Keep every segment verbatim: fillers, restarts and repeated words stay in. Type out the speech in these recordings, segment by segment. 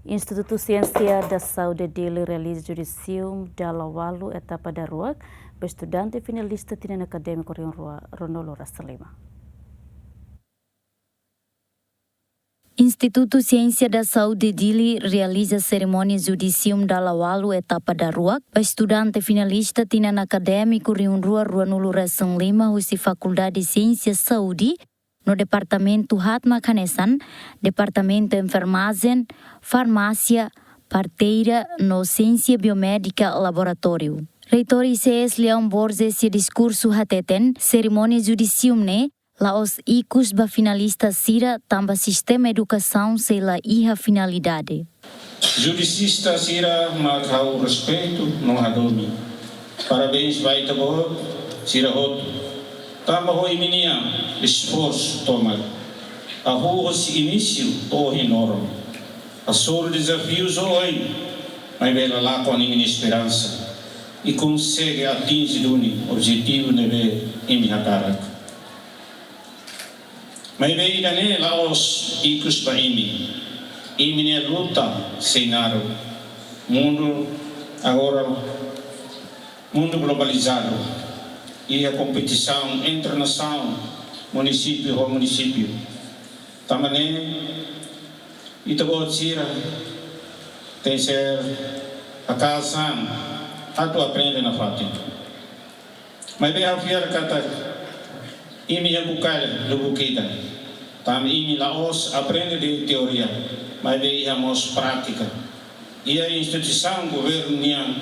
Institutu Siénsia da Saúde Dili realiza judisium dala ualu etapa daruak ba estudante finalista tinan akadémiku rihun rua ruanulu resin lima. Institutu Siénsia da Saúde Dili realiza serimónia judisium dala ualu etapa daruak ba estudante finalista tinan akadémiku rihun rua ruanulu resin lima husi Fakuldade Siénsia Saúde no Departamentu haat mak hanesan Departamentu Enfermajen, Farmásia, Parteira no Siénsia Biomédika Laboratóriu. Reitór I C S Leão Borges iha diskursu hateten, serimónia judisium ne'e la'ós ikus ba finalista sira tanba sistema edukasaun sei la iha finalidade. Judisista sira mak ha'u respeitu no hadomi. Parabéns ba ita-boot sira hotu. Tanba ho imi-nia esforsu tomak, hahú husi inísiu to'o ohin loron, hasoru dezafiu oioin, maibé la lakon imi-nia esperansa i konsege atinje duni objetivu ne'ebé imi hakarak. Maibé ida-ne'e la'ós ikus ba imi. Imi-nia luta sei naruk. Mundu agora, mundu globalizadu, iha kompetisaun entre nasaun, munisípiu ho munisípiu. Tanba ne'e, ita-boot sira tenke ser hakaas an atu aprende nafatin. Maibé ha'u fiar katak imi iha buka lubuk ida. Tanba imi la'ós aprende de'it teoria, maibé iha mós prátika. Iha instituisaun governu nian,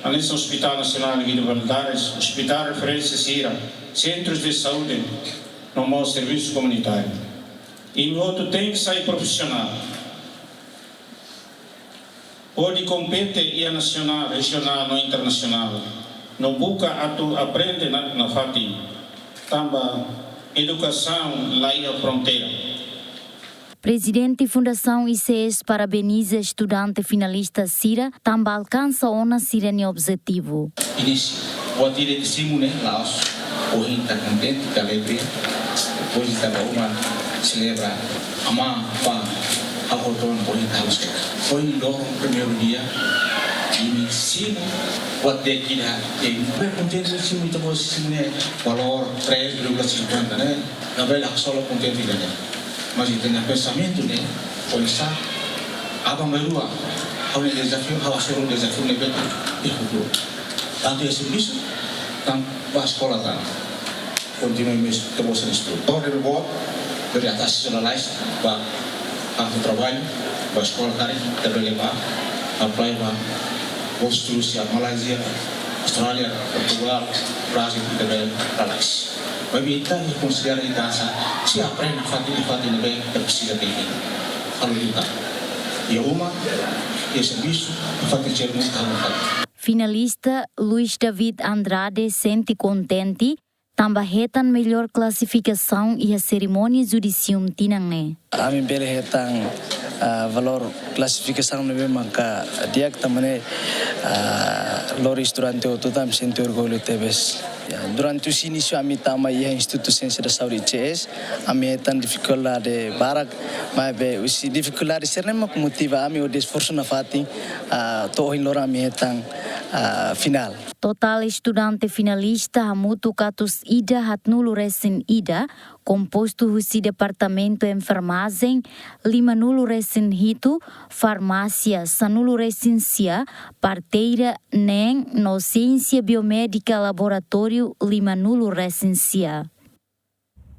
hanesan Hospital Nasionál Guido Valadares, hospital referénsia sira, sentrus de saúde, no mós servisu komunitáriu. Imi hotu tenke sai profisionál. Hodi kompete iha nasionál, rejionál no internasionál, no buka atu aprende na, nafatin, tanba edukasaun la iha fronteira. Prezidente Fundasaun I C S parabeniza estudante finalista sira tanba alkansa ona sira-nia objetivu. Inísiu, buat ida ita simu ne'e la'ós ohin ita kontente, ita alegria, depois ita bá uma selebra, aman, pá, ha'u hotu ona, ohin ita halo seka. Ohin loron primeiru dia, imi simu buat di'ak ida, i bem kontente simu, ita-boot simu ne'e valór três vírgula cinquenta ne'e, la bele haksolok kontente ida-ne'e. Mas ita-nia pensamentu ne'e, oinsá, aban-bainrua, ha'u-nia dezafiu, ha'u hasoru dezafiu ne'ebé ita iha futuru. Tantu iha servisu, tanba eskola tan. Kontinua imi ita-boot sira-nia estudu. To'o ne'ebé boot, bele atas sira lalais, bá, atu traballu, bá eskola karik, ita bele bá, apply bá, bolsa estudu iha Malázia, Austrália, Portugál, Brazíl, ita bele lalais. Maibé ita konsidera ita hanesan, sei aprende nafatin, nafatin ne'ebé ita presiza aprende. Halo luta. Iha uma, iha servisu, nafatin sira mutu halo nafatin. Finalista Luis David Andrade sente kontente, tanba hetan mellór klasifikasaun iha serimónia judisium tinan ne'e. Ami bele hetan, ah, valór klasifikasaun ne'ebé maka di'ak, tanba ne'e, ah, lori estudante hotu, ami sente orgullu tebes. Ya, durante husi inísiu ami tama iha Institutu Siénsia da Saúde I C S, ami hetan difikuldade barak, maibé husi difikuldade sira-ne'e mak motiva ami hodi esforsu nafatin, ah, to'o ohin loron ami hetan, ah, finál. Totál estudante finalista hamutuk atus ida haatnulu resin ida, kompostu husi Departamentu Enfermajen limanulu resin hitu, Farmásia sanulu resin sia, Parteira neen no Siénsia Biomédika Laboratóriu limanulu resin sia.